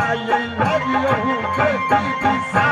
I love you बेटी सा।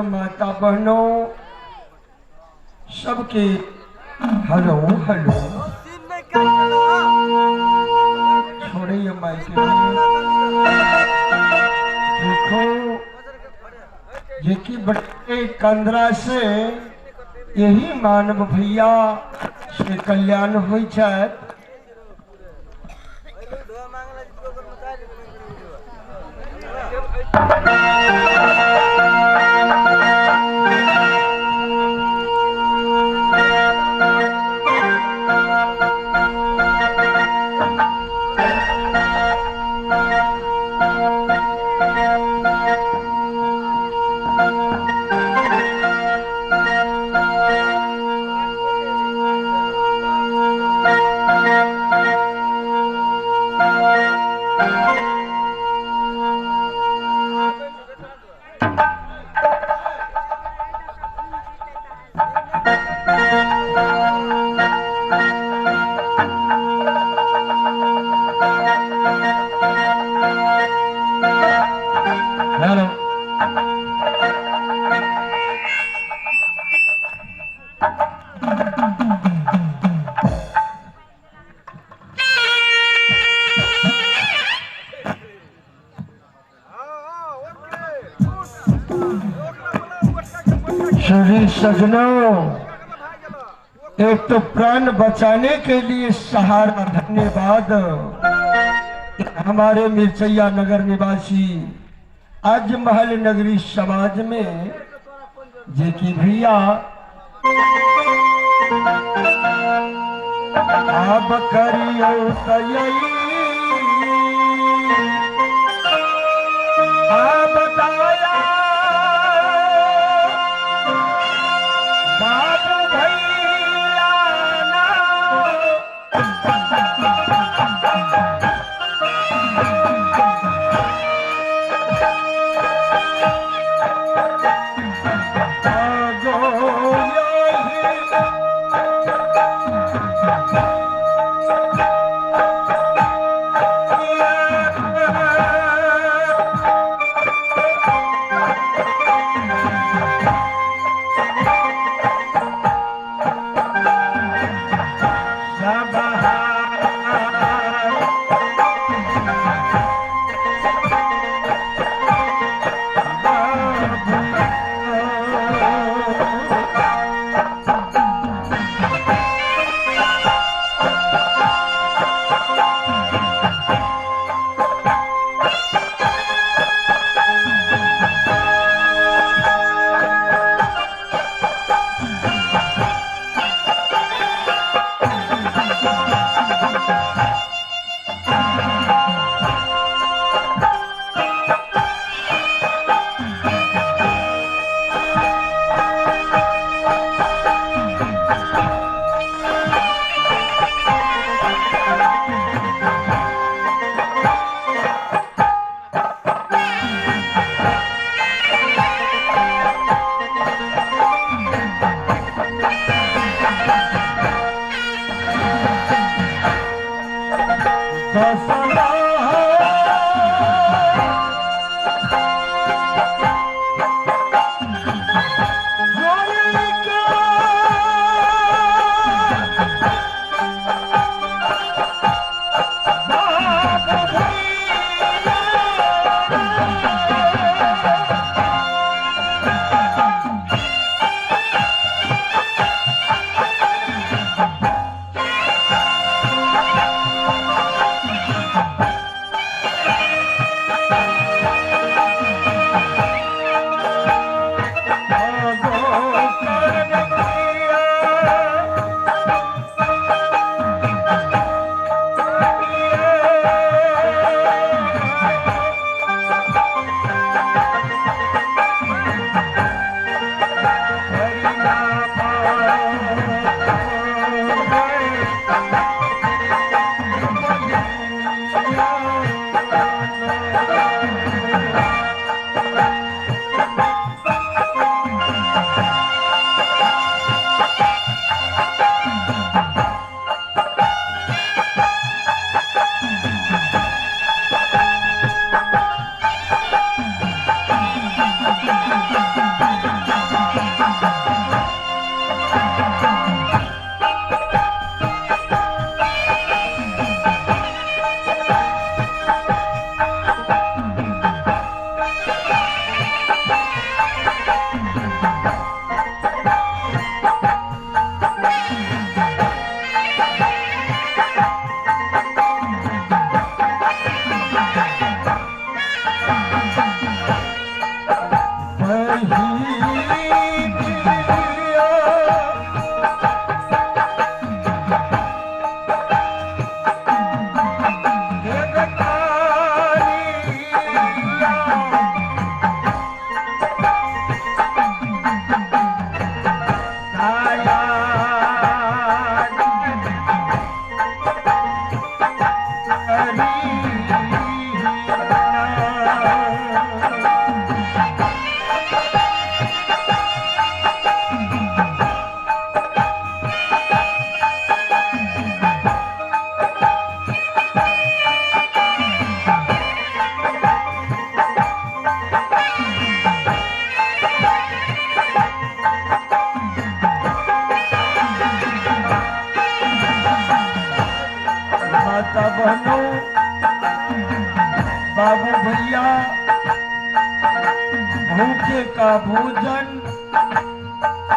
माता बहनों सबके हेलो हेलो छोड़े ये माइक। देखो जेकी बड़े कंदरा से यही मानव भैया से कल्याण हो जाए। सजनों, एक तो प्राण बचाने के लिए सहारा धन्यवाद हमारे मिर्चैया नगर निवासी आज महल नगरी समाज में जेकी भैया अब करियो तयई आप बताया बाबू भैया ना। आगो यही माता बहनों, बाबू भैया, भूखे का भोजन,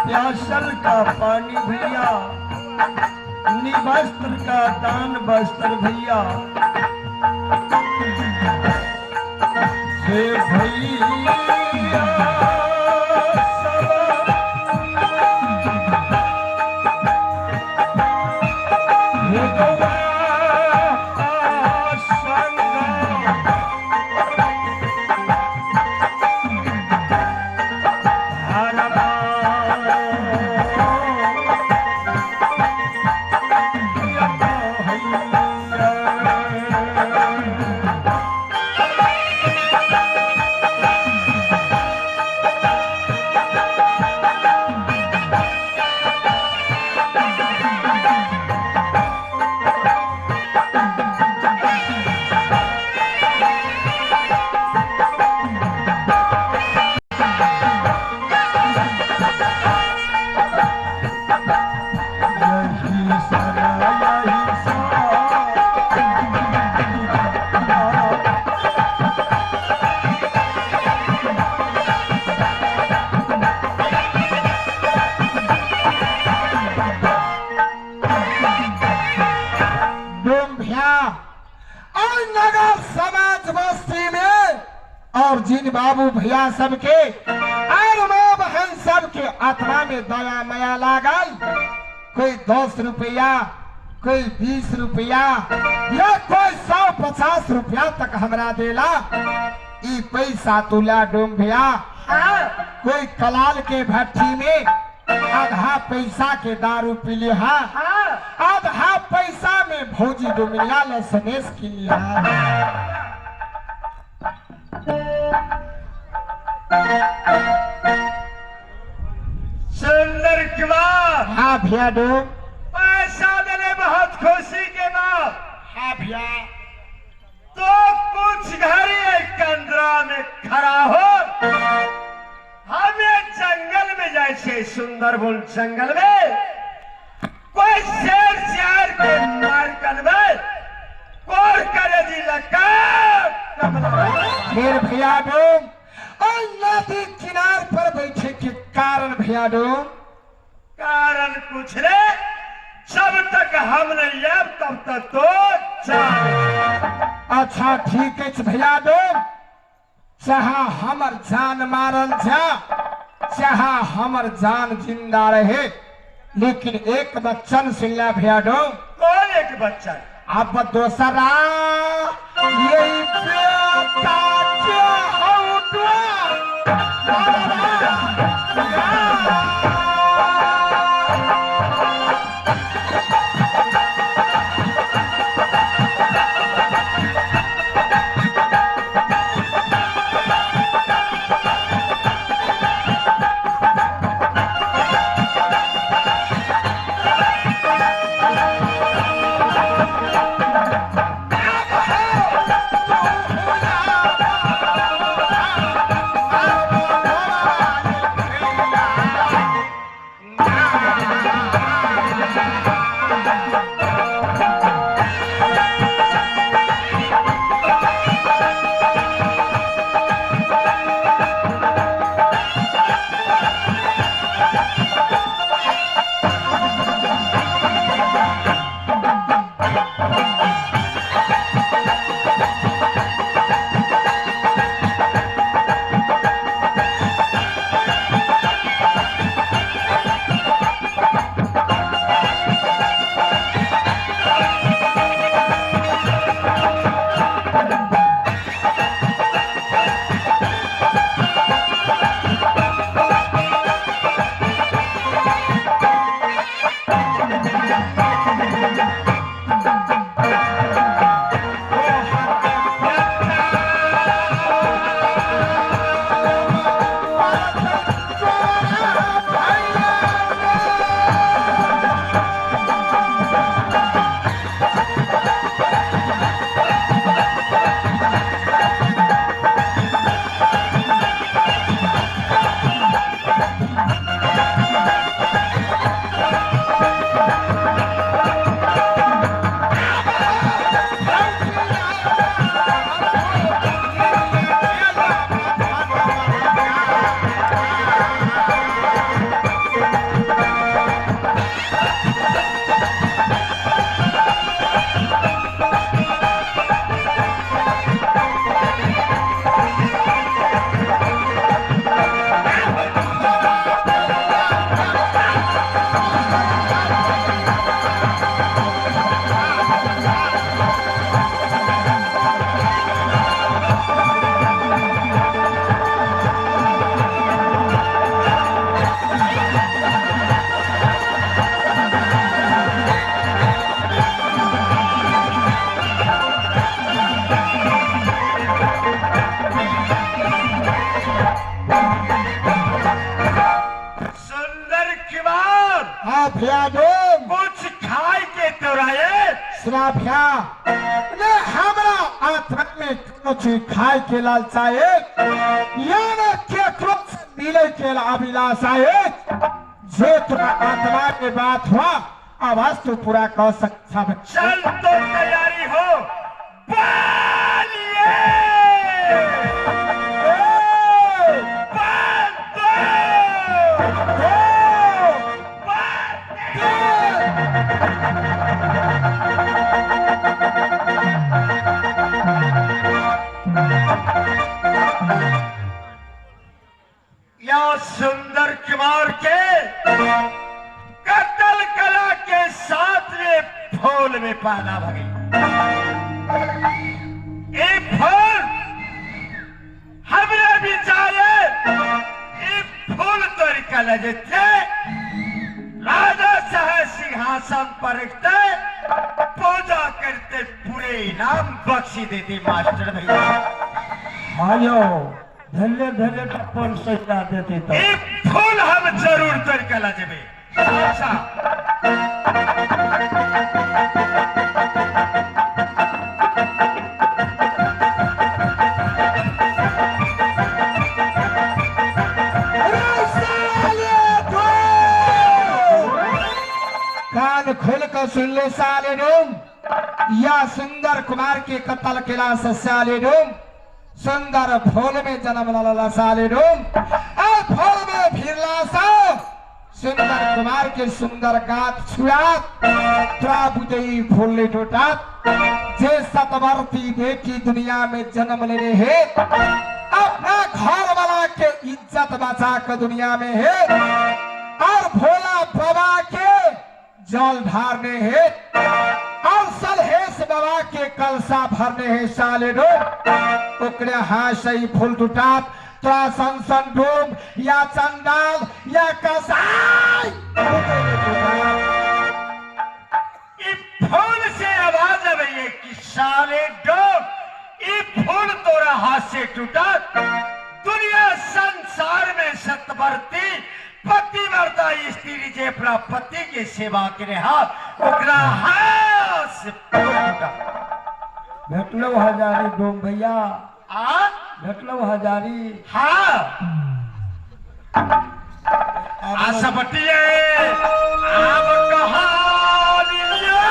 प्यासल का पानी भैया, निवस्त्र का दान वस्त्र भैया, हे भैया और जिन बाबू भैया सबके और माँ बहन सबके आत्मा में दया मया लागल, कोई 10 रुपया, कोई 20 रुपया या कोई 150 रुपया तक हमरा देला। ई पैसा तुला डोम भैया, कोई कलाल के भट्टी में आधा पैसा के दारू पी लिहा, आधा पैसा में भौजी डोमिया ले सनेस की लिहा। सुंदर कुमार। हाँ भैया डोम, पैसा देने बहुत खुशी के बात। हाँ भैया। राहो हमें जंगल में जाए छे सुंदरबन जंगल में कोई शेर शेर के मार करबे कोर करे जी लका फिर भैया डोम और नदी किनार पर बैठे के कारण भैया डोम कारण कुछ रे जब तक हम नहीं आब तब तक तो जान। अच्छा ठीक है भैया डोम चाहा हमर जान मारल जा चाहा हमर जान जिंदा रहे लेकिन एक बच्चन सुनला भैया डोम। कौन एक बच्चन? अब दोसरा यही बेटा के कुछ खाए के तोराए श्राभ्या ने हमरा आत्मा में कुछ खाए के लालसा है या न केकरो से मिले के अभिलाषा है जे तोरा आत्मा के बात हुआ आवाज तो पूरा कर सकता है। चल तो तैयारी हो बालिए या सुंदर कुमार के कत्ल कला के साथ में फूल में पाना भगी। एक फूल हमने बिचारे एक फूल तोड़ के ले जेते राजा साहब सिंहासन पर रखते पूजा करते पूरे इनाम बख्शी देती मास्टर भैया। आयो धन्य धन्य टप्पन सजा देती तो एक फूल हम जरूर तोड़ के ला जेबे। अच्छा तऽ सुन ले साले डोम, या सुंदर कुमार के कत्ल केला से साले डोम सुंदर फूल में जन्म लला साले डोम, और फूल में फिरला सा सुंदर कुमार के सुंदर गात छुआत तोरा बुझे ई फूल नहीं टूटत। जे सतवर्ती बेटी दुनिया में जन्म लेने है अपना घर वाला के इज्जत बचा के दुनिया में है, और भोला बाबा के जल ढारने है, और सलहेश बाबा के कलसा भरने है साले डोम, ओकरे हाथ से ही फूल टूटात तोरा सन सन डोम या चंडाल या कसाई। ई फूल से आवाज आवे कि साले डोम ई फूल तोरा हाथ से टूटा। दुनिया संसार में सतवर्ती पतिव्रता स्त्री जे अपना पति के सेवा करे हाथ ओकरा हाथ से फूल टूटा। भेटलो हजारी डोम भैया, आ भेटलो हजारी। हाँ आसपटिए आब कहानिया।